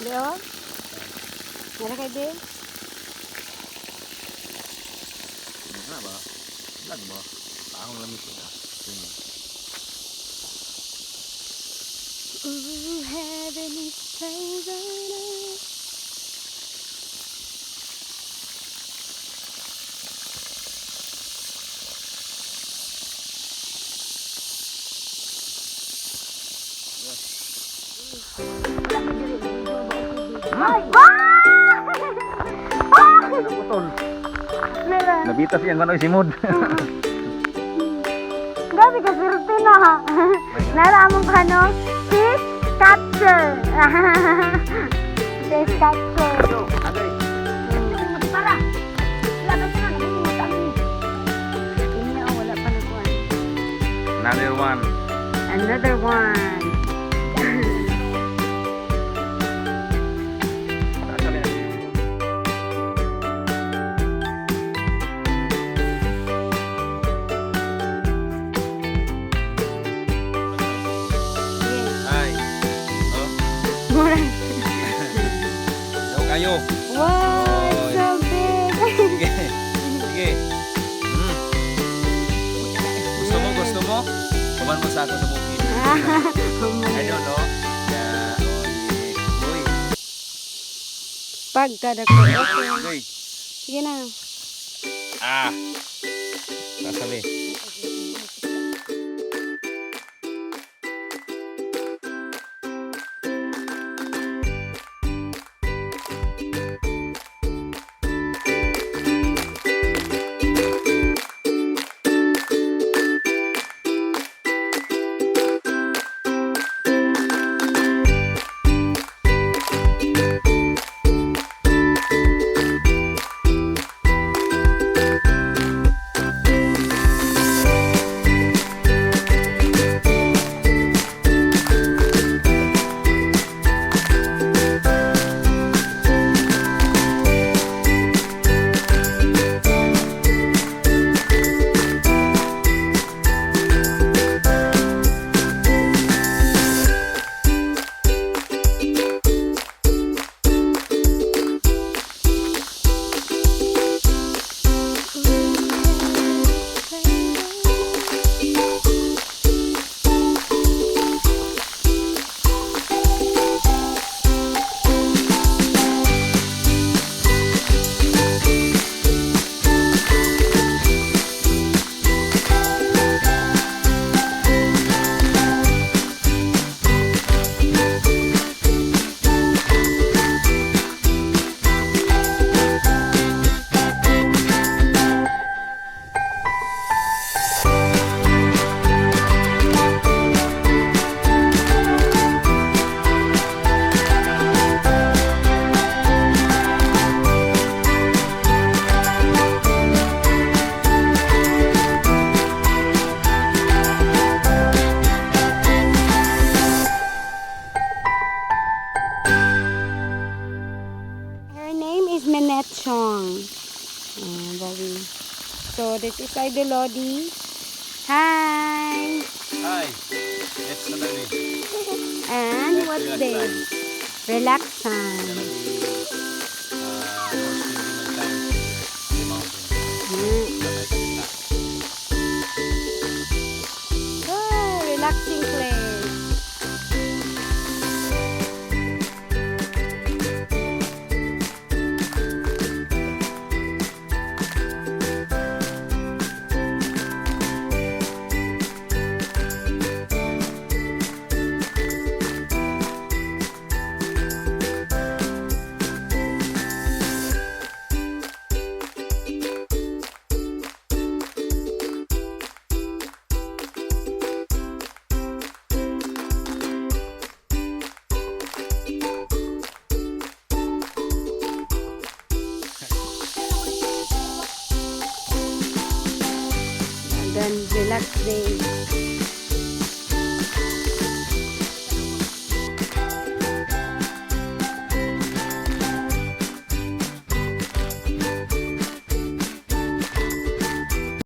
Leo? Meron kay Bill? Ano ba? Vlog ba? Paangong lamit ko. Sige. Ooh, heaven is place on earth. Ay! Ah! Putol. Meron. Nabitas yan manoy simod. Grabe ka, swerte na ha. Naramon ka no? Fish catcher. Fish catcher. Agay. Para! Laban na, nabungot ang. Ini oh, wala pa nakuha. Another one. Another one. Yes. Ay. Oh, Mura. daw kayo. Wow, it's so big. Sige. Sige. Gusto mo, gusto mo? Kuman mo sa ako sa bukid. I don't know. Yeah. Oh, yeah. Uy. Pagkadako. Okay. Uy. Sige na. Ah. Sasabi. Her name is Minette Chong. Very. So this is Idol Lodi. Hi! Hi. It's Saturday. And what's this? Relax time. Gonna be more spending my time in the mountain. Ah, relaxing place. Then relax day.